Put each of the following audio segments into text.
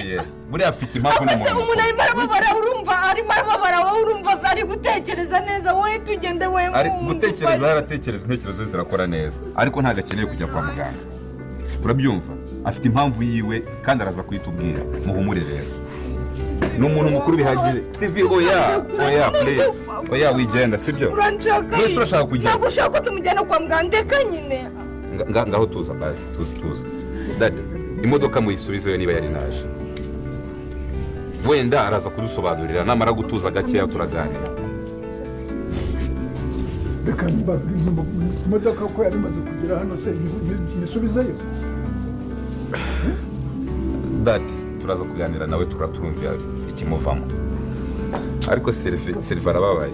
Oye, buriya afite impamvu. Ahubwo se n'umuntu umuntu arimo arababara, urumva arimo arababara, wowe urumva ari gutekereza neza? Wowe tugende, wowe. Ari gutekereza, yaratekereza, intekerezo ze zirakora neza, ariko ntabwo akeneye kujya kwa muganga, urabyumva? Afite impamvu yiwe kandi araza kuyitubwira. Muhumure rero, ni umuntu mukuru bihagije. Sivi, oya, oya, please, oya, wigenda, sibyo? Uranshaka? Wese urashaka kujya? Ntabwo ushaka ko tumujyana kwa muganga, ndeka nyine. Ngaho tuza basi, tuza, tuza. Dada, imodoka muyisubizeyo niba yari naje. Wenda araza kudusobanurira namara gutuza gakeya, turaganira. Reka mbabwire, imodoka ko yari imaze kugera hano se nyisubizeyo? Dati, turaza kuganira nawe, turaturumvira ikimuvamo, ariko Serive arababaye.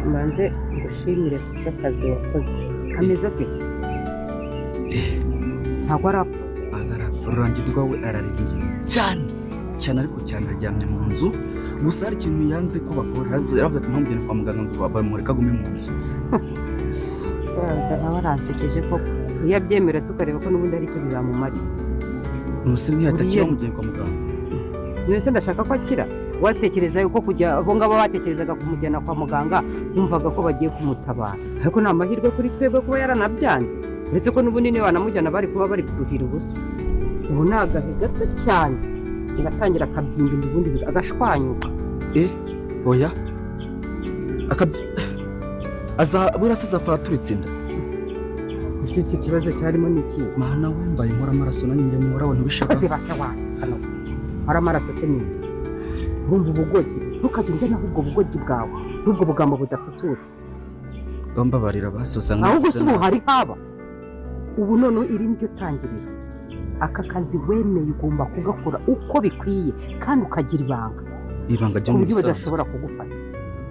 Mbanze ngushimire kubw'akazi wakoze. Ameze ate se? Ntabwo arapfa? Arapfa. Rurangirwa we ararembye cyane cyane, ariko cyane, aryamye mu nzu. Gusa hari ikintu yanze ko bakora. Yaravuze ati ntamujyane kwa muganga, ngo bamureke agume mu nzu. Yaba nawe aransekeje koko. Iyo abyemera se, ukareba ko n'ubundi hari icyo bizamumariye? Nuse ntiyatakira Uriye. bamujyanye kwa muganga. Mwese ndashaka ko akira. Watekereza yuko kujya abo ngabo batekerezaga kumujyana kwa muganga, bumvaga ko bagiye kumutabara, ariko ni amahirwe kuri twebwe kuba yaranabyanze. Uretse ko n'ubundi niba banamujyana bari kuba bari kuruhira ubusa. Ubu ni agahe gato cyane agatangira akabyimba inda, ubundi agashwanyuka. Eh, oya, akabye aza buriya se azapfa aturitse inda? Ese icyo kibazo cyarimo ni ikihe? Mana we, mbaye nkora amaraso nanjye njya muhora abantu bishaka. Koze basa wasa no hari amaraso se nini. Urumva ubugoryi? Ntukajya unzanaho ubwo bugoryi bwawe n'ubwo bugambo budafututse. Mbabarira basoza. Ahubwo se ubu hari haba ubu noneho iri niryo tangiriro. Aka kazi wemeye ugomba kugakora uko bikwiye kandi ukagira ibanga. Ibanga ryo ku mu buryo bisanzwe. badashobora kugufata.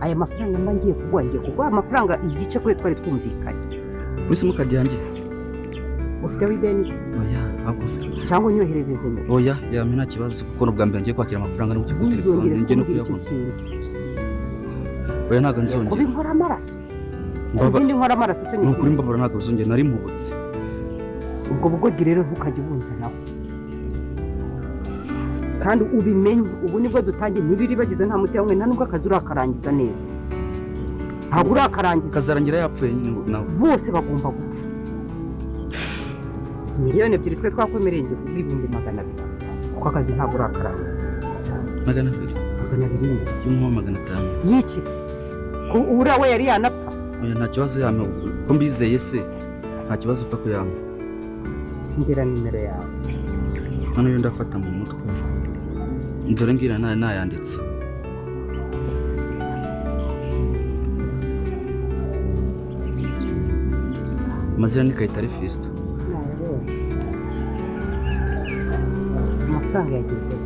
Aya mafaranga mba ngiye kuguha, ngiye kuguha amafaranga igice kuri twari twumvikanye. Muri simukadi yanjye. Ufiteho ideni se? Oya, ahubwo Cyangwa unyoherereze nyuma? Oya, yamye nta kibazo, kuko ni ubwa mbere ngiye kwakira amafaranga no kuri telefone. Ntuzongere Njye no kumbwira icyo kuyabona. kintu. Oya, ntabwo Kuba nzongera. inkora amaraso. Izindi nkora amaraso se ni Ni ukuri, izindi? mbabara, ntabwo bizongera, nari mpubutse. Ubwo bugoryi rero ntukajya ubunzanaho, kandi ubimenye, ubu nibwo dutangiye. Ntibiribagize, nta muti hamwe, nta nubwo akazi urakarangiza neza, ntabwo urakarangiza. Kazarangira yapfuye nyine nawe. Bose bagomba gupfa. 2 miliyoni twe twakwemereye, ngiye kuguha 200,000 kuko akazi ntabwo urakarangiza. 200? 200 nyine. Y'umuha 500. Y'iki se? Ko uriya we yari yanapfa. Oya, nta kibazo, yampa ko mbizeye se, nta kibazo, upfa kuyampa. Ngira nimero yawe. Hano yo ndafata mu mutwe, dore ngira nayanditse. Amazina ni Kayitare Fiston. Nayabonye. Amafaranga yagezeho.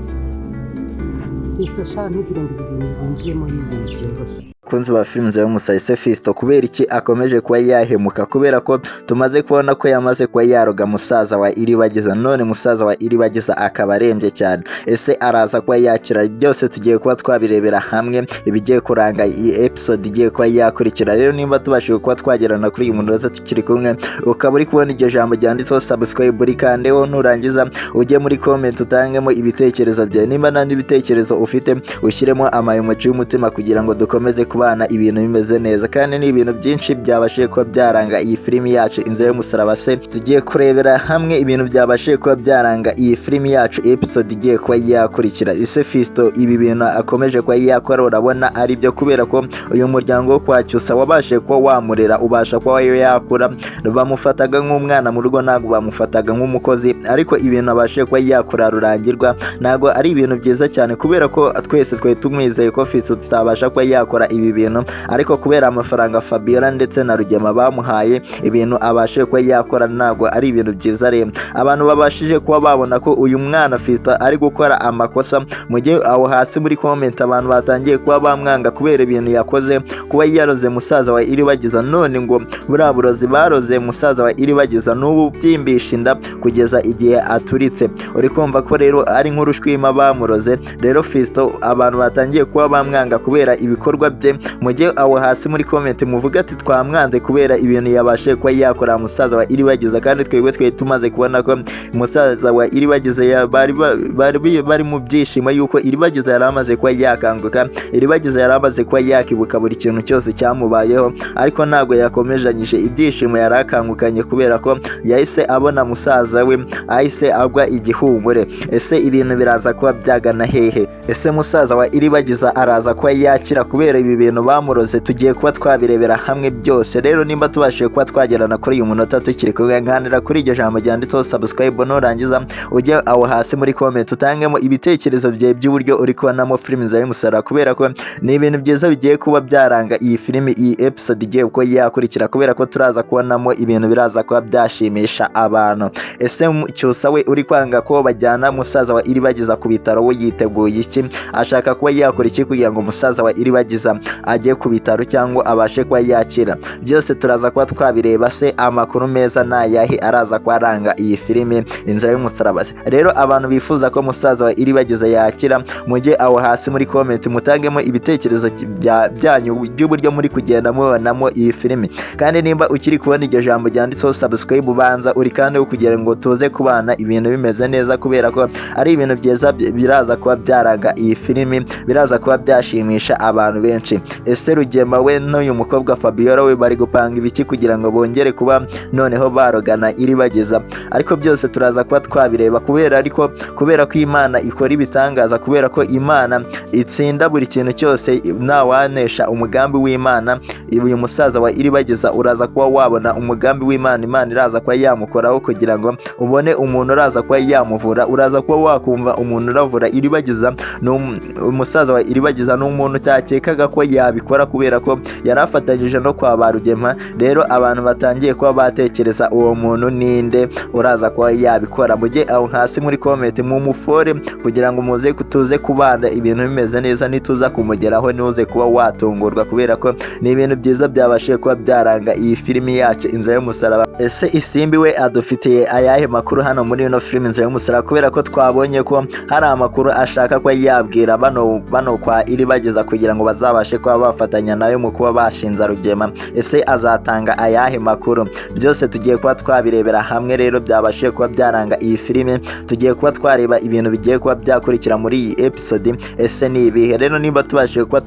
Fiston sha, ntugire ngo ibi bintu winjiyemo ni ibintu byoroshye. Bakunzi ba filime y'umusayise, Fiston kubera iki akomeje kuba yahemuka? Kubera ko tumaze kubona ko yamaze kuba yaroga musaza wa Iribagiza, none musaza wa Iribagiza akaba arembye cyane. Ese araza kuba yakira? Byose tugiye kuba twabirebera hamwe, ibigiye kuranga iyi episode igiye kuba yakurikira. Rero nimba tubashije kuba twagerana kuri uyu munota tukiri kumwe, ukaba uri kubona iryo jambo ryanditseho subscribe, urikandeho. Nurangiza ujye muri comment utangemo ibitekerezo byawe. Nimba nta n'ibitekerezo ufite, ushyiremo ama emoji y'umutima kugira ngo dukomeze kubana ibintu bimeze neza. Kandi ni ibintu byinshi byabashije kuba byaranga iyi filimi yacu Inzira y'Umusaraba. Se tugiye kurebera hamwe ibintu byabashije kuba byaranga iyi filimi yacu episode igiye kuba yakurikira. Ese Fiston ibi bintu akomeje kuba yakora urabona ari byo? Kubera ko uyu muryango wo kwa Cyusa wabashije kuba wamurera, ubasha kuba yakura, bamufataga nk'umwana mu rugo, ntabwo bamufataga nk'umukozi. Ariko ibintu abashije kuba yakora Rurangirwa ntabwo ari ibintu byiza cyane, kubera ko twese twari tumwizeye ko Fiston tutabasha kuba yakora ibi. ibi bintu, ariko kubera amafaranga Fabiola ndetse na Rugema bamuhaye, ibintu abashije kuba yakora ntabwo ari ibintu byiza. Rero abantu babashije kuba babona ko uyu mwana Fiston ari gukora amakosa, mu gihe aho hasi muri comment abantu batangiye kuba bamwanga kubera ibintu yakoze, kuba yaroze musaza wa Iribagiza. None ngo buriya burozi baroze musaza wa Iribagiza n'ubu byimbisha inda kugeza igihe aturitse. Uri kumva ko rero ari nk'urushwima bamuroze. Rero Fiston abantu batangiye kuba bamwanga kubera ibikorwa bye, mu gihe aho hasi muri comment muvuga ati twamwanze kubera ibintu yabashije kuba yakora musaza wa Iribagiza, kandi twebwe twari tumaze kubona ko musaza wa Iribagiza bari mu byishimo yuko Iribagiza yari amaze kuba yakanguka, Iribagiza yari amaze kuba yakibuka buri kintu cyose cyamubayeho, ariko ntabwo yakomejanyije ibyishimo yari akangukanye kubera ko yahise abona musaza we ahise agwa igihumure. Ese ibintu biraza kuba byagana hehe? Ese musaza wa Iribagiza araza kuba yakira kubera ibi bintu bamuroze? Tugiye kuba twabirebera hamwe byose. Rero nimba tubashije kuba twagerana kuri uyu munota tukiri kumwe, nkanira kuri iryo jambo ryanditseho subscribe, nurangiza ujye aho hasi muri comment utangemo ibitekerezo byawe by'uburyo uri kubonamo filimi Inzira y'Umusaraba, kubera ko ni ibintu byiza bigiye kuba byaranga iyi filimi, iyi episode igiye uko yakurikira, kubera ko turaza kubonamo ibintu biraza kuba byashimisha abantu. Ese Cyusa we uri kwanga ko bajyana musaza wa Iribagiza ku bitaro, we yiteguye iki? Ashaka kuba yakora iki kugira ngo musaza wa Iribagiza ajye ku bitaro cyangwa abashe kuba yakira? Byose turaza kuba twabireba. Se amakuru meza ni ayahe araza kuba aranga iyi filimi Inzira y'Umusaraba? Rero abantu bifuza ko musaza wa Iribagiza yakira, mujye aho hasi muri comment mutangemo ibitekerezo byanyu by'uburyo muri kugenda mubonamo iyi filimi. Kandi nimba ukiri kubona iryo jambo ryanditseho subscribe, ubanza uri kandi kugira ngo tuze kubana ibintu bimeze neza, kubera ko ari ibintu byiza biraza kuba byaranga iyi filimi, biraza kuba byashimisha abantu benshi. Ese Rugema we n'uyu mukobwa Fabiola we bari gupanga ibiki kugira ngo bongere kuba noneho barogana Iribagiza? Ariko byose turaza kuba twabireba, kubera ariko kubera ko Imana ikora ibitangaza, kubera ko Imana itsinda buri kintu cyose, ntawanesha umugambi w'Imana. Uyu musaza wa Iribagiza uraza kuba wabona umugambi w'Imana, Imana iraza kuba yamukoraho kugira ngo ubone umuntu uraza kuba yamuvura. Uraza kuba wakumva umuntu uravura Iribagiza. Ni umusaza wa Iribagiza ni umuntu utakekaga ko yabikora, kubera ko yari afatanyije no kwa ba Rugema. Rero abantu batangiye kuba batekereza uwo muntu ninde uraza kuba yabikora. Mujye aho hasi muri comment mumufore kugira ngo muze tuze kubana ibintu bimeze neza, nituza kumugeraho ntuze kuba watungurwa, kubera ko ni ibintu byiza byabashije kuba byaranga iyi filimi yacu Inzira y'Umusaraba. Ese Isimbi we adufitiye ayahe makuru hano muri ino filimi Inzira y'Umusaraba? Kubera ko twabonye ko hari amakuru ashaka kuba yabwira bano kwa Iribagiza kugira ngo bazabashe kuba bafatanya nayo mu kuba bashinza Rugema. Ese azatanga ayahe makuru? Byose tugiye kuba twabirebera hamwe. Rero byabashije kuba byaranga iyi filimi, tugiye kuba twareba ibintu bigiye kuba byakurikira muri iyi episode. Ese ni ibihe? Rero niba tubashije kuba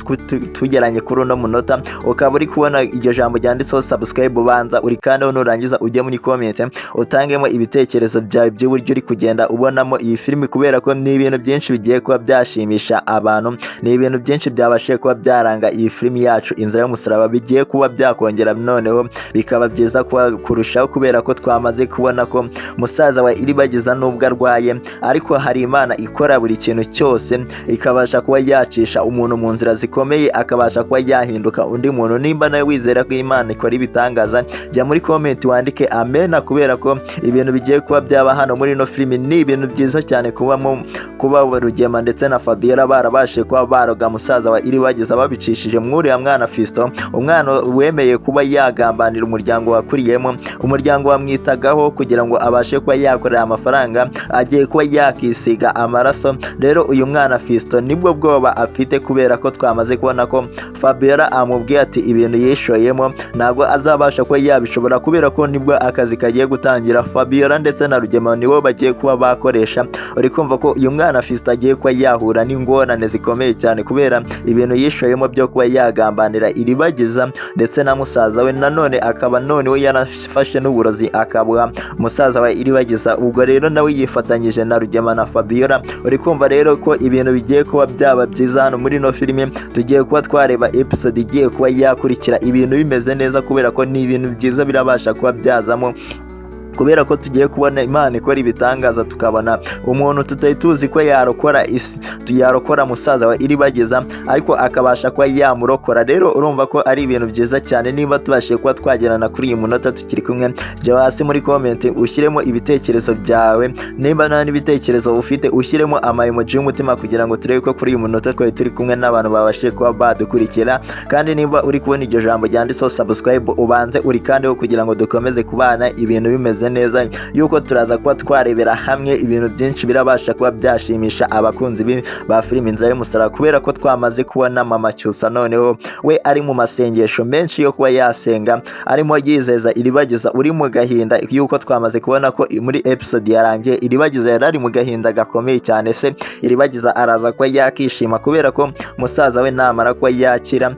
tugeranye kuri uno munota, ukaba uri kubona iryo jambo ryanditseho subscribe, ubanza uri kandi nurangiza ujye muri comment utangemo ibitekerezo byawe by'uburyo uri kugenda ubonamo iyi filimi, kubera ko ni ibintu byinshi bigiye kuba byashimisha abantu, ni ibintu byinshi byabashije kuba byaranga iyi filimi yacu Inzira y'Umusaraba, bigiye kuba byakongera noneho bikaba byiza kuba kurushaho, kubera ko twamaze kubona ko musaza wa Iribagiza nubwo arwaye, ariko hari Imana ikora buri kintu cyose, ikabasha kuba yacisha umuntu mu nzira zikomeye, akabasha kuba yahinduka undi muntu. Nimba nawe wizera ko Imana ikora ibitangaza, jya muri comment wandike amena, kubera ko ibintu bigiye kuba byaba hano muri ino filimi ni ibintu byiza cyane. Kubamo kuba Rugema ndetse na Fabiola barabashije kuba baroga musaza wa Iribagiza babicishije mwuriya mwana Fiston, umwana wemeye kuba yagambanira umuryango wakuriyemo, umuryango wamwitagaho kugira ngo abashe kuba yakorera amafaranga, agiye kuba yakisiga amaraso. Rero uyu mwana Fiston nibwo bwoba afite, kubera ko twamaze kubona ko Fabiola amubwiye ati ibintu yishoyemo ntabwo azabasha kuba yabishobora, kubera ko nibwo akazi kagiye gutangira. Fabiola ndetse na Rugema nibo bagiye kuba bakoresha. Uri kumva ko uyu mwana Fiston agiye kuba yahura n'ingorane zikomeye cyane kubera ibintu yishoyemo byo kuba yagambanira Iribagiza ndetse na musaza we, nanone akaba noneho yarafashe n'uburozi akabuha musaza wa Iribagiza. Ubwo rero nawe yifatanyije na Rugema na Fabiola. Uri kumva rero ko ibintu bigiye kuba byaba byiza hano muri ino filimi. Tugiye kuba twareba episode igiye kuba yakurikira ibintu bimeze neza, kubera ko ni ibintu byiza birabasha kuba byazamo. Kubera ko tugiye kubona Imana ikora ibitangaza, tukabona umuntu tutari tuzi ko yarokora isi, yarokora musaza wa Iribagiza, ariko akabasha kuba yamurokora. Rero urumva ko ari ibintu byiza cyane. Niba tubashije kuba twagerana kuri iyi munota tukiri kumwe, jya hasi muri comment ushyiremo ibitekerezo byawe. Niba nta n'ibitekerezo ufite, ushyiremo ama emoji y'umutima kugira ngo turebe ko kuri uyu munota twari turi kumwe n'abantu babashije kuba badukurikira. Kandi niba uri kubona iryo jambo ryanditseho subscribe, ubanze urikandeho kugira ngo dukomeze kubana ibintu bimeze neza, yuko turaza kuba twarebera hamwe ibintu byinshi birabasha kuba byashimisha abakunzi ba filimi Inzira y'Umusaraba. Kubera ko twamaze kubona mama Cyusa noneho we ari mu masengesho menshi yo kuba yasenga, arimo yizeza Iribagiza uri mu gahinda, yuko twamaze kubona ko muri episode yarangiye Iribagiza yari ari mu gahinda gakomeye cyane. Se Iribagiza araza kuba yakishima kubera ko musaza we namara kuba yakira,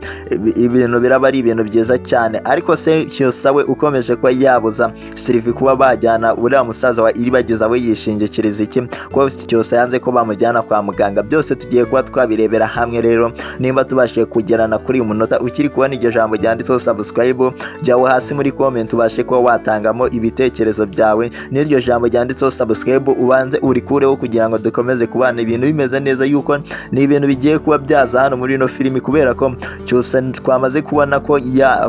ibintu biraba ari ibintu byiza cyane. Ariko se Cyusa we ukomeje kuba yabuza Sylvie kuba bajyana uriya musaza wa Iribagiza, we yishingikiriza iki ko Cyusa yanze ko bamujyana kwa muganga? Byose tugiye kuba twabirebera hamwe. Rero nimba tubashije kugerana kuri uyu munota, ukiri kubona iryo jambo ryanditseho subscribe, jya hasi muri comment ubashe kuba watangamo ibitekerezo byawe. N'iryo jambo ryanditseho subscribe ubanze urikureho kugira ngo dukomeze kubana ibintu bimeze neza, yuko ni ibintu bigiye kuba byaza hano muri ino filimi. Kubera ko Cyusa twamaze kubona ko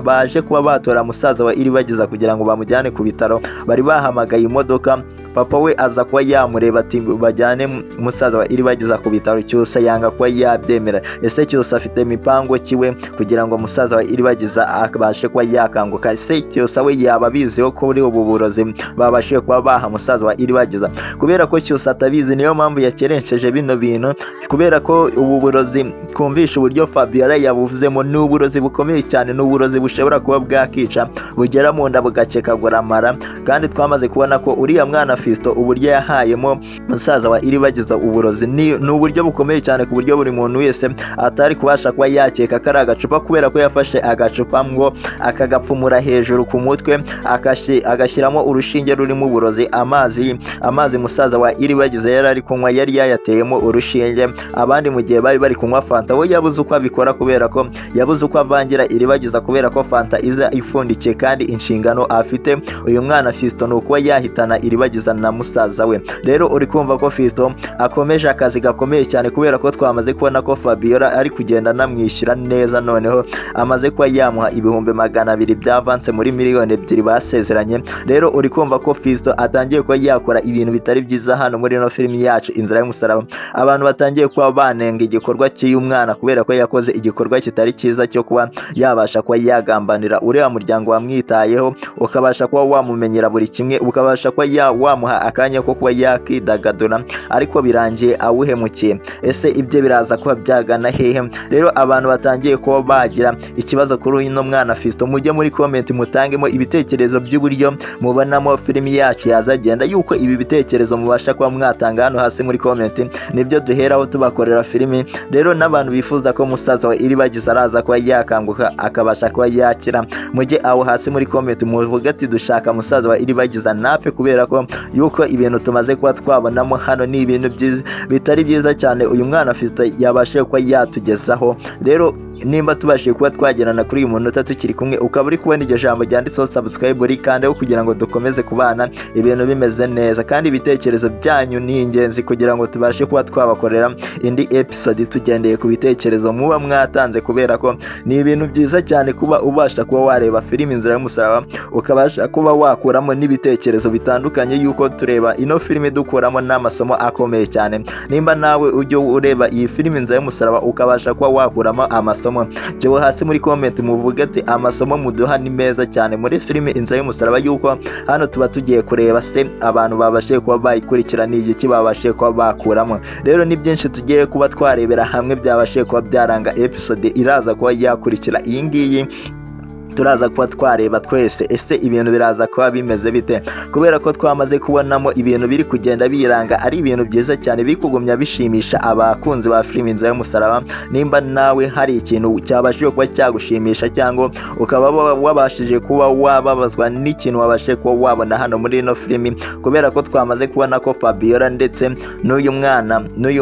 baje kuba batora musaza wa Iribagiza kugira ngo bamujyane ku bitaro, bari bahamagaye imodoka, papa we aza kuba yamureba ati bajyane musaza wa Iribagiza ku bitaro. Cyusa yanga kuba yabyemera. Ese Cyusa afite imipango kiwe kugira ngo musaza wa Iribagiza abashe kuba yakanguka? Ese Cyusa we yaba abiziho kuri ubu burozi babashije kuba baha musaza wa Iribagiza? Kubera ko Cyusa atabizi, niyo mpamvu yakerenceje bino bintu. Kubera ko ubu burozi twumvisha uburyo Fabiola yabuvuzemo, ni uburozi bukomeye cyane, ni uburozi bushobora kuba bwakica, bugera mu nda bugakekagura amara. Kandi twamaze kubona ko uriya mwana Fiston uburyo yahayemo musaza wa Iribagiza uburozi ni uburyo bukomeye cyane, ku buryo buri muntu wese atari kubasha kuba yakeka ko ari agacupa, kubera ko yafashe agacupa ngo akagapfumura hejuru ku mutwe, agashyiramo urushinge rurimo uburozi. Amazi musaza wa Iribagiza yari ari kunywa yari yayateyemo urushinge. Abandi mu gihe bari bari kunywa fanta, we yabuze uko abikora, kubera ko yabuze uko avangira Iribagiza, kubera ko fanta iza ipfundikiye. Kandi inshingano afite uyu mwana Fiston ni ukuba yahitana Iribagiza na musaza we. Rero uri kumva ko Fiston akomeje akazi gakomeye cyane, kubera ko twamaze kubona ko Fabiola ari kugenda anamwishyura neza. Noneho amaze kuba yamuha 200,000 bya avance muri 2 miliyoni basezeranye. Rero uri kumva ko Fiston atangiye kuba yakora ibintu bitari byiza hano muri ino filimi yacu Inzira y'Umusaraba. Abantu batangiye kuba banenga igikorwa cy'uyu mwana, kubera ko yakoze igikorwa kitari cyiza cyo kuba yabasha kuba yagambanira uriya muryango wamwitayeho, ukabasha kuba wamumenyera buri kimwe, ukabasha kuba wamuha akanya ko kuba yakidagadura, ariko birangiye awuhemukiye. Ese ibyo biraza kuba byagana hehe? Rero abantu batangiye kuba bagira ikibazo kuri uno mwana Fiston. Mujye muri comment mutangemo ibitekerezo by'uburyo mubonamo filimi yacu yazagenda, yuko ibi bitekerezo mubasha kuba mwatanga hano hasi muri comment nibyo duheraho tubakorera filimi. Rero n'abantu bifuza ko musaza wa Iribagiza araza kuba yakanguka akabasha kuba yakira, mujye aho hasi muri comment muvuge ati dushaka musaza wa Iribagiza napfe, kubera ko yuko ibintu tumaze kuba twabonamo hano ni ibintu byiza bitari byiza cyane uyu mwana afite yabashije kuba yatugezaho. Rero nimba tubashije kuba twagerana kuri uyu munota tukiri kumwe, ukaba uri kubona iryo jambo ryanditseho subscribe, rikandeho kugira ngo dukomeze kubana ibintu bimeze neza. Kandi ibitekerezo byanyu ni ingenzi kugira ngo tubashe kuba twabakorera indi episode tugendeye ku bitekerezo muba mwatanze, kubera ko ni ibintu byiza cyane kuba ubasha kuba wareba filimi Inzira y'Umusaraba, ukabasha kuba wakuramo n'ibitekerezo bitandukanye, yuko tureba ino filimi dukuramo n'amasomo akomeye cyane. Nimba nawe ujya ureba iyi filimi Inzira y'Umusaraba ukabasha kuba wakuramo amasomo, jyewe hasi muri comment muvuge ati amasomo muduha ni meza cyane muri filimi Inzira y'Umusaraba, yuko hano tuba tugiye kureba se abantu babashije kuba bayikurikira ni igiki babashije kuba bakuramo. Rero ni byinshi tugiye kuba twarebera hamwe byabashije kuba byaranga episode iraza kuba yakurikira iyi ngiyi. Turaza kuba twareba twese ese ibintu biraza kuba bimeze bite, kubera ko twamaze kubonamo ibintu biri kugenda biranga ari ibintu byiza cyane biri kugumya bishimisha abakunzi ba filimi Inzira y'Umusaraba. Nimba nawe hari ikintu cyabashije kuba cyagushimisha, cyangwa ukaba wabashije kuba wababazwa n'ikintu wabashije kuba wabona hano muri ino filimi, kubera ko twamaze kubona ko Fabiola ndetse n'uyu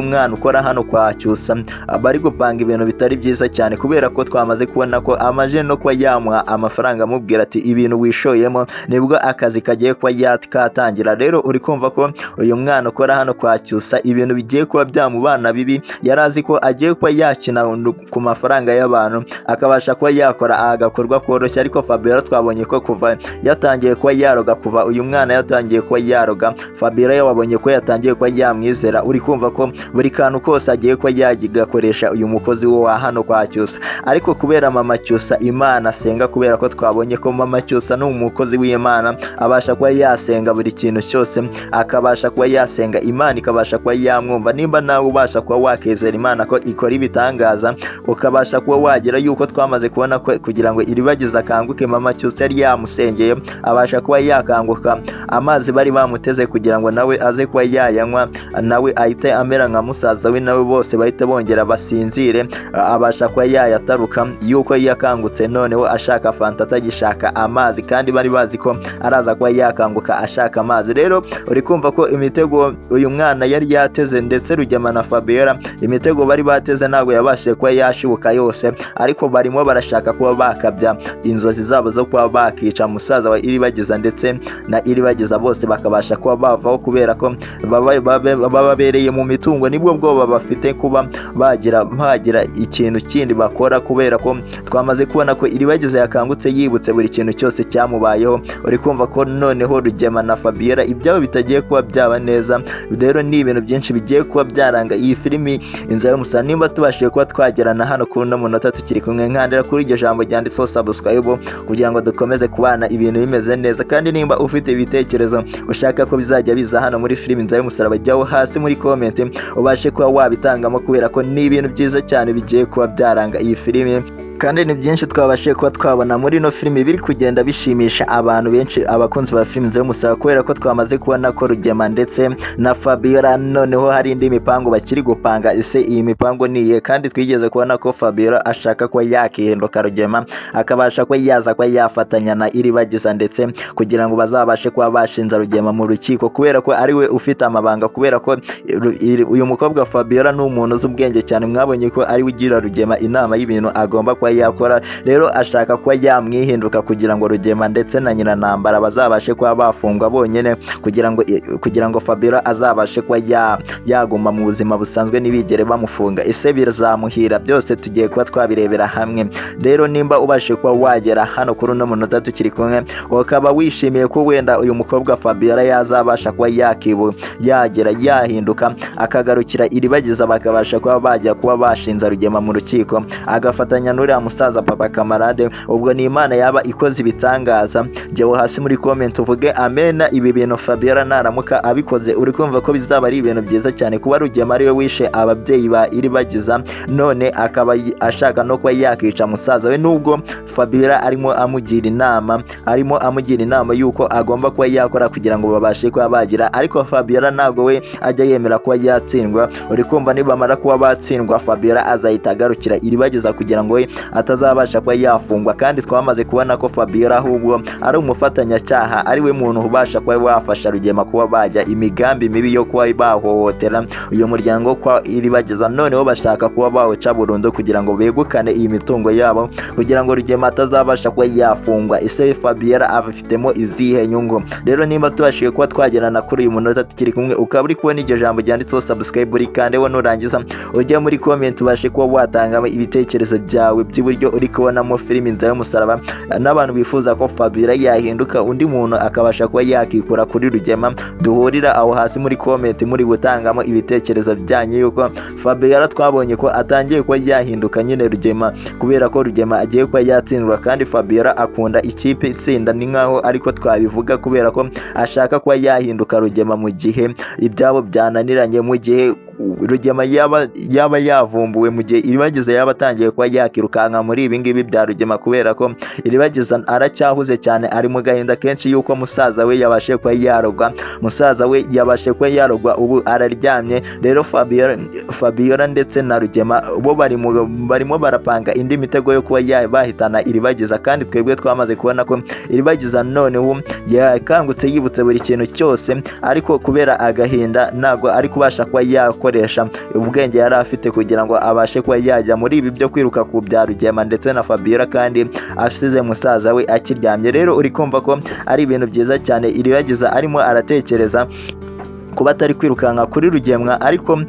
mwana ukora hano kwa Cyusa bari gupanga ibintu bitari byiza cyane, kubera ko twamaze kubona ko amaje no kuba yamuha amuha amafaranga, amubwira ati ibintu wishoyemo nibwo akazi kagiye kuba katangira. Rero uri kumva ko uyu mwana ukora hano kwa Cyusa ibintu bigiye kuba byamubana bibi. Yari azi ko agiye kuba yakina ku mafaranga y'abantu, akabasha kuba yakora agakorwa koroshye, ariko Fabiola twabonye ko kuva yatangiye kuba yaroga, kuva uyu mwana yatangiye kuba yaroga, Fabiola wabonye ko yatangiye kuba yamwizera. Uri kumva ko buri kantu kose agiye kuba yagigakoresha uyu mukozi we wa hano kwa Cyusa. Ariko kubera mama Cyusa Imana asenga, kubera ko twabonye ko mama Cyusa ni umukozi w'Imana, abasha kuba yasenga buri kintu cyose, akabasha kuba yasenga Imana ikabasha kuba yamwumva. Nimba nawe ubasha kuba wakezera Imana ko ikora ibitangaza, ukabasha kuba wagira yuko twamaze kubona ko kugira ngo Iribagiza akanguke, mama Cyusa yari yamusengeye abasha kuba yakanguka. Amazi bari bamuteze kugira ngo nawe aze kuba yayanywa, nawe ahite amera nka musaza we, nawe bose bahite bongera basinzire, abasha kuba yayataruka. Yuko yakangutse noneho ashaka fanta, atagishaka amazi, kandi bari bazi ko araza kuba yakanguka ashaka amazi. Rero uri kumva ko imitego uyu mwana yari yateze, ndetse Rugema na Fabiola imitego bari bateze ntabwo yabashije kuba yashibuka yose, ariko barimo barashaka kuba bakabya inzozi zabo zo kuba bakica musaza wa Iribagiza ndetse na Iribagiza, bose bakabasha kuba bavaho, kubera ko bababereye mu mitungo. Nibwo bwoba bafite kuba bagira ikintu kindi bakora, kubera ko twamaze kubona ko Iribagiza yakangutse yibutse buri kintu cyose cyamubayeho. Uri kumva ko noneho Rugema na Fabiola ibyabo bitagiye kuba byaba neza. Rero ni ibintu byinshi bigiye kuba byaranga iyi filimi Inzira y'Umusaraba. Nimba tubashije kuba twagerana hano kuri uno munota tukiri kumwe, nkandira kuri iryo jambo ryanditseho subscribe kugira ngo dukomeze kubana ibintu bimeze neza. Kandi nimba ufite ibitekerezo ushaka ko bizajya biza hano muri filimi Inzira y'Umusaraba, jyaho hasi muri comment ubashe kuba wabitangamo, kubera ko ni ibintu byiza cyane bigiye kuba byaranga iyi filimi. Kandi ni byinshi twabashije kuba twabona muri ino filimi biri kugenda bishimisha abantu benshi, abakunzi ba filimi Inzira y'Umusaraba, kubera ko twamaze kubona ko Rugema ndetse na Fabiola noneho hari indi mipango bakiri gupanga. Ese iyi mipango ni iye? Kandi twigeze kubona ko Fabiola ashaka kuba yakihinduka Rugema, akabasha kuba yaza kuba yafatanya na Iribagiza, ndetse kugira ngo bazabashe kuba bashinza Rugema mu rukiko, kubera ko ari we ufite amabanga, kubera ko uyu mukobwa Fabiola ni umuntu uzi ubwenge cyane. Mwabonye ko ari we ugira Rugema inama y'ibintu agomba kuba yakora. Rero ashaka kuba yamwihinduka kugira ngo Rugema ndetse na Nyirantambara bazabashe kuba bafungwa bonyine, kugira ngo Fabiola azabashe kuba yaguma mu buzima busanzwe, ntibigere bamufunga. Ese bizamuhira? Byose tugiye kuba twabirebera hamwe. Rero nimba ubashe kuba wagera hano kuri uno munota tukiri kumwe, ukaba wishimiye ko wenda uyu mukobwa Fabiola yazabasha kuba yakibu yagera yahinduka akagarukira Iribagiza, bakabasha kuba bajya kuba bashinza Rugema mu rukiko, agafatanya n'uriya musaza Papa Kamarade, ubwo ni Imana yaba ikoze ibitangaza. Jyewe hasi muri comment uvuge amena. Ibi bintu Fabiola naramuka abikoze, uri kumva ko bizaba ari ibintu byiza cyane, kuba Rugema ariwe wishe ababyeyi ba Iribagiza, none akaba ashaka no kuba yakica musaza we, nubwo Fabiola arimo amugira inama, arimo amugira inama yuko agomba kuba yakora kugira ngo babashe kuba bagira, ariko Fabiola ntabwo we ajya yemera kuba yatsindwa. Uri kumva nibamara kuba batsindwa, Fabiola azahita agarukira Iribagiza kugira ngo we atazabasha kuba yafungwa. Kandi twamaze kubona ko Fabiola ahubwo ari umufatanyacyaha, ari we muntu ubasha kuba wafasha Rugema kuba bajya imigambi mibi yo kuba bahohotera uyu muryango kwa Iribagiza, noneho bashaka kuba bawuca burundu kugira ngo begukane iyi mitungo yabo, kugira ngo Rugema atazabasha kuba yafungwa. Ese Fabiola abifitemo izihe nyungu? Rero nimba tubashije kuba twagerana kuri uyu munota tukiri kumwe, ukaba uri kubona iryo jambo ryanditseho subscribe, uri kandeho, nurangiza ujye muri comment ubashe kuba watangamo ibitekerezo byawe by'uburyo uri kubonamo filimi Inzira y'Umusaraba, n'abantu bifuza ko Fabiola yahinduka undi muntu akabasha kuba yakikura kuri Rugema. Duhurira aho hasi muri comment muri gutangamo ibitekerezo byanyu, yuko Fabiola twabonye ko atangiye kuba yahinduka nyine Rugema, kubera ko Rugema agiye kuba yatsindwa, kandi Fabiola akunda ikipe itsinda, ni nkaho ariko twabivuga, kubera ko ashaka kuba yahinduka Rugema mu gihe ibyabo byananiranye, mu gihe Rugema yaba yavumbuwe, mu gihe Iribagiza yaba atangiye kuba yakirukanka muri ibi ngibi bya Rugema, kubera ko Iribagiza aracyahuze cyane, ari mu gahinda kenshi yuko musaza we yabashe kuba yarogwa, musaza we yabashe kuba yarogwa, ubu araryamye. Rero Fabiola ndetse na Rugema bo barimo barapanga indi mitego yo kuba bahitana Iribagiza. Kandi twebwe twamaze kubona ko Iribagiza noneho yakangutse yibutse buri kintu cyose, ariko kubera agahinda ntabwo ari kubasha kuba yakora gukoresha ubwenge yari afite kugira ngo abashe kuba yajya muri ibi byo kwiruka ku bya Rugema ndetse na Fabiola, kandi asize musaza we akiryamye. Rero uri kumva ko ari ibintu byiza cyane Iribagiza arimo aratekereza kuba atari kwirukanka kuri Rugemwa, ariko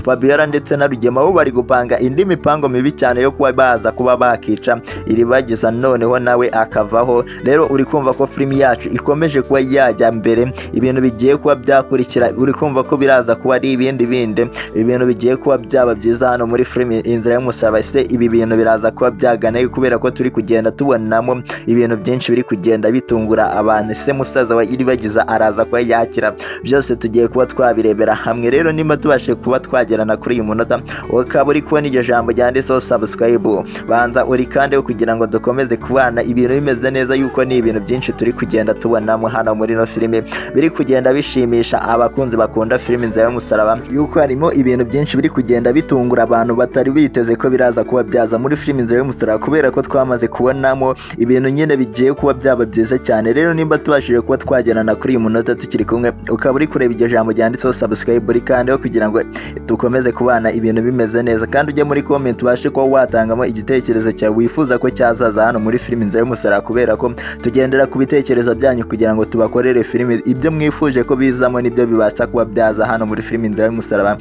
Fabiola ndetse na Rugema bo bari gupanga indi mipango mibi cyane yo kuba baza kuba bakica Iribagiza, noneho nawe akavaho. Rero uri kumva ko filimi yacu ikomeje kuba yajya mbere, ibintu bigiye kuba byakurikira uri kumva ko biraza kuba ari ibindi bindi, ibintu bigiye kuba byaba byiza hano muri filimi Inzira y'Umusaraba. Ese ibi bintu biraza kuba byagana, kubera ko turi kugenda tubonamo ibintu byinshi biri kugenda bitungura abantu? Ese musaza wa Iribagiza araza kuba yakira? Byose tugiye kuba twabirebera hamwe. Rero nimba tubashe kuba twagerana kuri uyu munota, ukaba uri kubona iryo jambo ryanditseho subscribe, banza uri kandi kugira ngo dukomeze kubana ibintu bimeze neza, yuko ni ibintu byinshi turi kugenda tubonamo hano muri ino filimi biri kugenda bishimisha abakunzi bakunda filimi Inzira y'Umusaraba, yuko harimo ibintu byinshi biri kugenda bitungura abantu batari biteze ko biraza kuba byaza muri filimi Inzira y'Umusaraba, kubera ko twamaze kubonamo ibintu nyine bigiye kuba byaba byiza cyane. Rero nimba tubashije kuba twagerana kuri uyu munota tukiri kumwe, ukaba uri kureba iryo jambo ryanditseho subscribe, uri kandi kugira ngo dukomeze kubana ibintu bimeze neza, kandi ujye muri comment ubashe kuba watangamo igitekerezo cyawe wifuza ko cyazaza hano muri filimi Inzira y'Umusaraba, kubera ko tugendera ku bitekerezo byanyu kugira ngo tubakorere filimi. Ibyo mwifuje ko bizamo nibyo bibasha kuba byaza hano muri filimi Inzira y'Umusaraba,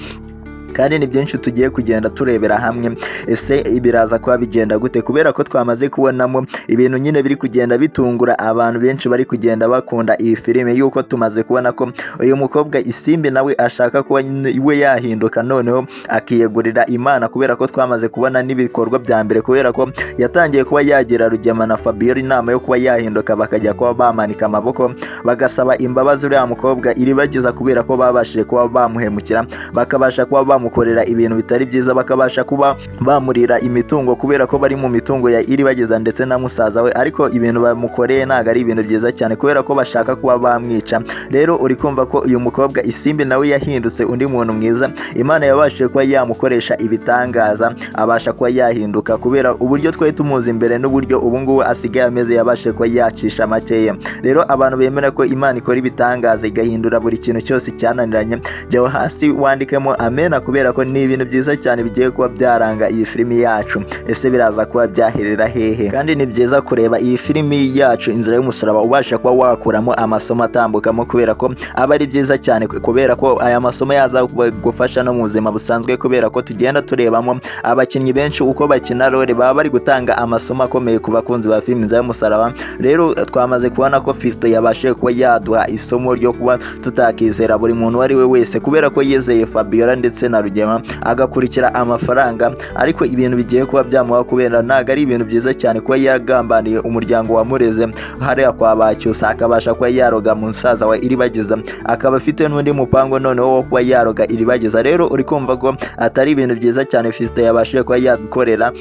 kandi ni byinshi tugiye kugenda turebera hamwe. Ese biraza kuba bigenda gute? Kubera ko twamaze kubonamo ibintu nyine biri kugenda bitungura abantu benshi bari kugenda bakunda iyi filime, yuko tumaze kubona ko uyu mukobwa Isimbi nawe ashaka kuba we yahinduka, noneho akiyegurira Imana, kubera ko twamaze kubona n'ibikorwa bya mbere, kubera ko yatangiye kuba yagira Rugema na Fabiola inama yo kuba yahinduka, bakajya kuba bamanika amaboko bagasaba imbabazi uriya mukobwa Iribagiza, kubera ko babashije kuba bamuhemukira, bakabasha kuba bamukorera ibintu bitari byiza, bakabasha kuba bamurira imitungo, kubera ko bari mu mitungo ya Iribagiza ndetse na musaza we. Ariko ibintu bamukoreye ntabwo ari ibintu byiza cyane, kubera ko bashaka kuba bamwica. Rero uri kumva ko uyu mukobwa Isimbi nawe yahindutse undi muntu mwiza, Imana yabashije kuba yamukoresha ibitangaza, abasha kuba yahinduka, kubera uburyo twari tumuzi imbere n'uburyo ubu ngubu asigaye ameze, yabashije kuba yacisha makeya. Rero abantu bemera ko Imana ikora ibitangaza igahindura buri kintu cyose cyananiranye, jya hasi wandikemo amena, kubera ko ni ibintu byiza cyane bigiye kuba byaranga iyi filimi yacu. Ese biraza kuba byaherera hehe? Kandi ni byiza kureba iyi filimi yacu Inzira y'Umusaraba ubasha kuba wakuramo amasomo atambukamo, kubera ko aba ari byiza cyane, kubera ko aya masomo yaza gufasha no mu buzima busanzwe, kubera ko tugenda turebamo abakinnyi benshi uko bakina role baba bari gutanga amasomo akomeye ku bakunzi ba filimi Inzira y'Umusaraba. Rero twamaze kubona ko Fiston yabashije kuba yaduha isomo ryo kuba tutakizera buri muntu uwo ari we wese, kubera ko yizeye Fabiola ndetse na Rugema agakurikira amafaranga, ariko ibintu bigiye kuba byamuha, kubera ntabwo ari ibintu byiza cyane kuba yagambaniye umuryango wamureze hariya kwa Bacyusa, akabasha kuba yaroga musaza wa Iribagiza, akaba afite n'undi mupango noneho wo kuba yaroga Iribagiza. Rero uri kumva ko atari ibintu byiza cyane Fiston yabashije kuba yakorera.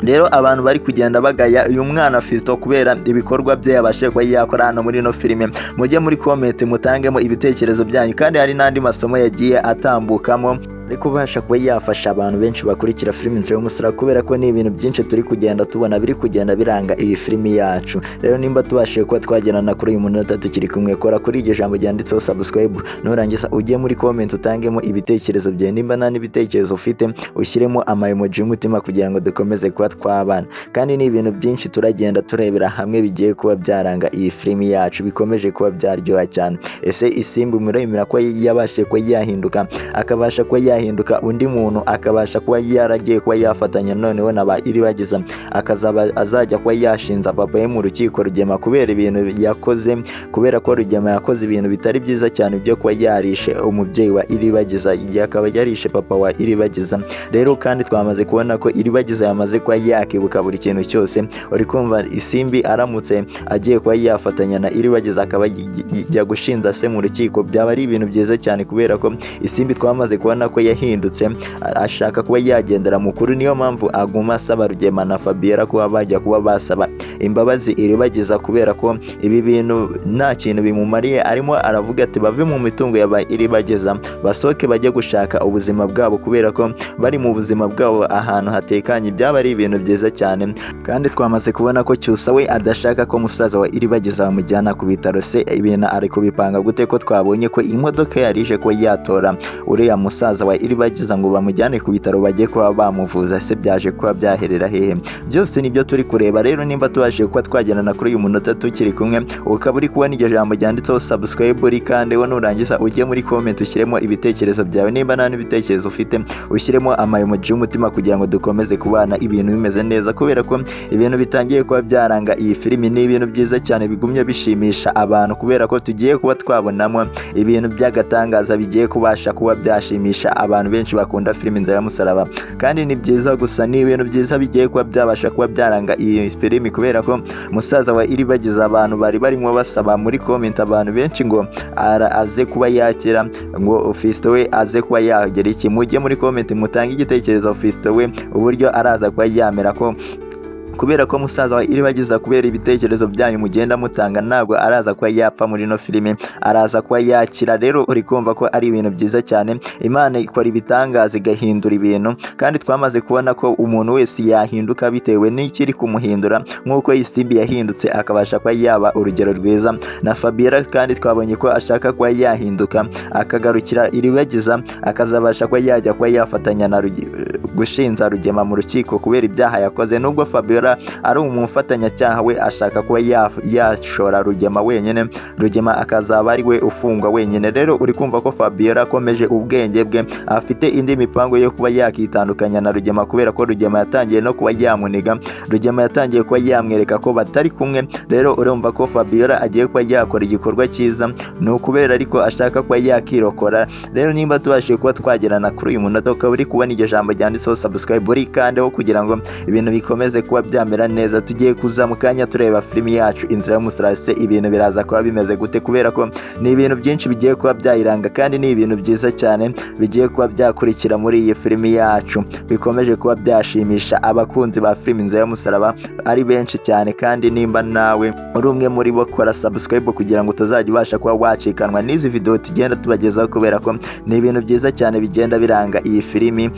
Rero abantu bari kugenda bagaya uyu mwana Fiston kubera ibikorwa bye yabashije kuba yakora hano muri ino filime, mujye muri comment mutangemo ibitekerezo byanyu, kandi hari n'andi masomo yagiye atambukamo ariko ubasha kuba yafasha abantu benshi bakurikira filimi Inzira y'Umusaraba, kubera ko ni ibintu byinshi turi kugenda tubona biri kugenda biranga iyi filimi yacu. Rero nimba tubashije kuba twagerana kuri uyu munota tukiri kumwe, kora kuri iryo jambo ryanditseho subscribe, nurangiza ujye muri comment utangemo ibitekerezo byawe. Nimba nta n'ibitekerezo ufite, ushyiremo ama emoji y'umutima kugira ngo dukomeze kuba twabana. Kandi ni ibintu byinshi turagenda turebera hamwe bigiye kuba byaranga iyi filimi yacu, bikomeje kuba byaryoha cyane. Ese Isimbi muremera ko yabashije kuba yahinduka, akabasha kuba yahinduka undi muntu, akabasha kuba yaragiye kuba yafatanya noneho na ba Iribagiza, akazaba azajya kuba yashinza papa we mu rukiko Rugema kubera ibintu yakoze, kubera ko Rugema yakoze ibintu bitari byiza cyane byo kuba yarishe umubyeyi wa Iribagiza, akaba yarishe papa wa Iribagiza. Rero kandi twamaze kubona ko Iribagiza yamaze kuba yakibuka buri kintu cyose. Uri kumva Isimbi aramutse agiye kuba yafatanya na Iribagiza akaba yajya gushinza se mu rukiko, byaba ari ibintu byiza cyane, kubera ko Isimbi twamaze kubona ko yahindutse, ashaka kuba yagendera mukuru. Niyo mpamvu aguma asaba Rugema na Fabiola kuba bajya kuba basaba imbabazi Iribagiza, kubera ko ibi bintu nta kintu bimumariye. Arimo aravuga ati bave mu mitungo ya ba Iribagiza, basohoke bajye gushaka ubuzima bwabo, kubera ko bari mu buzima bwabo ahantu hatekanye byaba ari ibintu byiza cyane. Kandi twamaze kubona ko Cyusa we adashaka ko musaza wa Iribagiza bamujyana ku bitaro. Se ibintu ari kubipanga gute, ko twabonye ko imodoka yari ije kuba yatora uriya musaza wa Iribagiza ngo bamujyane ku bitaro bajye kuba bamuvuza? Se byaje kuba byaherera hehe? Byose nibyo turi kureba. Rero nimba tubashije kuba twagendana kuri uyu munota tukiri kumwe, ukaba uri kubona iryo jambo ryanditseho subscribe, uri kandi wo nurangiza ujye muri comment ushyiremo ibitekerezo byawe. Nimba nta n'ibitekerezo ufite, ushyiremo ama emoji y'umutima kugira ngo dukomeze kubana ibintu bimeze neza, kubera ko ibintu bitangiye kuba byaranga iyi filimi ni ibintu byiza cyane bigumye bishimisha abantu, kubera ko tugiye kuba twabonamo ibintu by'agatangaza bigiye kubasha kuba byashimisha abantu benshi bakunda filimi Inzira y'Umusaraba. Kandi ni byiza gusa, ni ibintu byiza bigiye kuba byabasha kuba byaranga iyi filimi, kubera ko musaza wa Iribagiza abantu bari barimo basaba muri comment, abantu benshi, ngo aze kuba yakira, ngo Fiston we aze kuba yagera iki. Mujye muri comment mutange igitekerezo, Fiston we uburyo araza kuba yamera, ko kubera ko musaza wa Iribagiza, kubera ibitekerezo byanyu mugenda mutanga, ntabwo araza kuba yapfa muri ino filime, araza kuba yakira. Rero uri kumva ko ari ibintu byiza cyane. Imana ikora ibitangaza, igahindura ibintu, kandi twamaze kubona ko umuntu wese yahinduka bitewe n'ikiri kumuhindura, nk'uko Isimbi yahindutse akabasha kuba yaba urugero rwiza na Fabiola. Kandi twabonye ko ashaka kuba yahinduka akagarukira Iribagiza, akazabasha kuba yajya kuba yafatanya na gushinza Rugema mu rukiko kubera ibyaha yakoze. Nubwo Fabiola ari umufatanyacyaha, we ashaka kuba yashora Rugema wenyine, Rugema akazaba ari we ufungwa wenyine. Rero uri kumva ko Fabiola akomeje ubwenge bwe, afite indi mipango yo kuba yakitandukanya na Rugema, kubera ko Rugema yatangiye no kuba yamuniga, Rugema yatangiye kuba yamwereka ko batari kumwe. Rero urumva ko Fabiola agiye kuba yakora igikorwa cyiza, ni ukubera ariko ashaka kuba yakirokora. Rero nimba tubashije kuba twagerana kuri uyu munota, ukaba uri kubona iryo jambo ryanditseho subscribe, uri kandeho kugira ngo ibintu bikomeze kuba byamera neza. Tugiye kuza mu kanya tureba filimi yacu Inzira y'Umusaraba, se ibintu biraza kuba bimeze gute, kubera ko ni ibintu byinshi bigiye kuba byayiranga, kandi ni ibintu byiza cyane bigiye kuba byakurikira muri iyi filimi yacu, bikomeje kuba byashimisha abakunzi ba filimi Inzira y'Umusaraba ari benshi cyane. Kandi nimba nawe uri umwe muri bo, kora subscribe kugira ngo utazajya ubasha kuba wacikanwa n'izi video tugenda tubagezaho, kubera ko ni ibintu byiza cyane bigenda biranga iyi filimi.